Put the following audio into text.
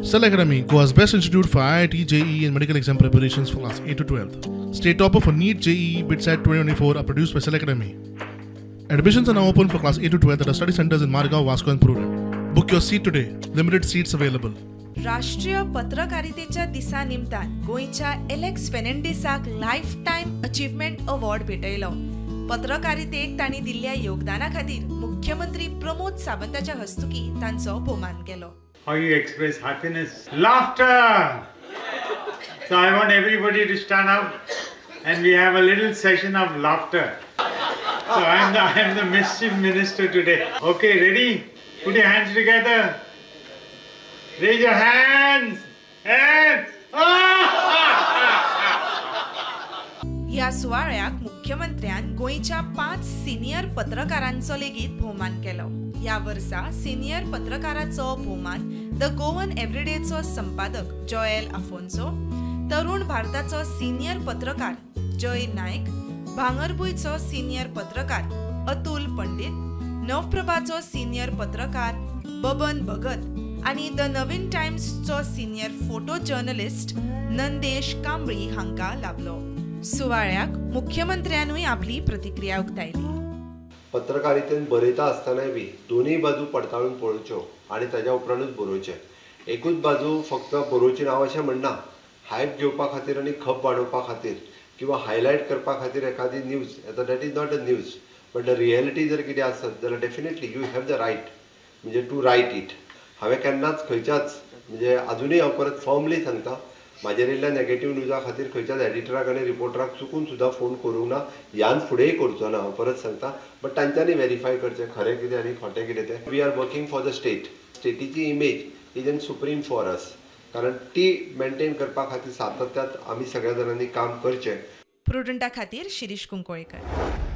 Cell Academy, Goa's best institute for IIT, JEE and medical exam preparations for class 8 to 12. State topper for NEET, JEE, BITSAT 2024 are produced by Cell Academy. Admissions are now open for class 8 to 12 at our study centers in Margao, Vasco and Prudent. Book your seat today. Limited seats available. राष्ट्रीय पत्रकारितेच्या दिसा निमतान गोंयच्या Alex फेर्नांडीसाक life time achievement award भेटयलो. पत्रकारितेक तांणी दिल्ल्या योगदाना खातीर मुख्यमंत्री प्रमोद सावंताच्या हस्तुकी तांचो भोवमान केलो. How you express happiness? Laughter! So I want everybody to stand up and we have a little session of laughter. So I am the mischief minister today. Okay, ready? Put your hands together. Raise your hands. And ह्या सुवाळ्याक मुख्यमंत्र्यान गोंयच्या 5 senior पत्रकारांचो लेगीत भोवमान केलो. ह्या वर्सा senior पत्रकाराचो भोवमान the Goan एव्हरीडेचो संपादक जॉयल आफोन्सो, तरुण भारताचो सिनियर पत्रकार जय नायक, भांगरभूंयचो सिनियर पत्रकार अतुल पंडित, नवप्रभाचो सिनियर पत्रकार बबन भगत आनी the नवीन टायम्सचो senior photo journalist Nandesh Kambli हांकां लाभलो. सुवाळ्याक मुख्यमंत्र्यानूय आपली प्रतिक्रिया उक्तायली. पत्रकारितेन बरयता आसतनाय बी दोनूय बाजू पडताळून पळोवच्यो आनी ताज्या उपरांतूच बरोवचें. एकूच बाजू फक्त बरोवची ना अशें म्हणना. हायप घेवपा खातीर आनी खप वाडोवपा खातीर किंवा हायलायट करपा खातीर एखादी न्यूज येता, that is not a news. But the reality जर कितें आसत जाल्यार definitely you have the right म्हणजे टू रायट it. हांवें केन्नाच खंयच्याच म्हणजे आजुनूय हांव परत फर्मली सांगता, म्हाजेर येयल्ल्या नेगेटीव न्यूजा खातीर खंयच्याच एडिटराक आनी रिपोर्टराक चुकून सुद्दां फोन करूंक ना, ह्यान फुडेंय करचो ना, हांव परत सांगता. बट तांच्यांनी वेरीफाय करचें खरें कितें आनी खोटें कितें तें. We are working for the state. स्टेटीची image is an supreme for us, कारण ती मेंटेन करपा खातीर सातत्यात आमी सगळ्या जाणांनी काम करचें. प्रुडंटा खातीर शिरीष कुंकळेकर.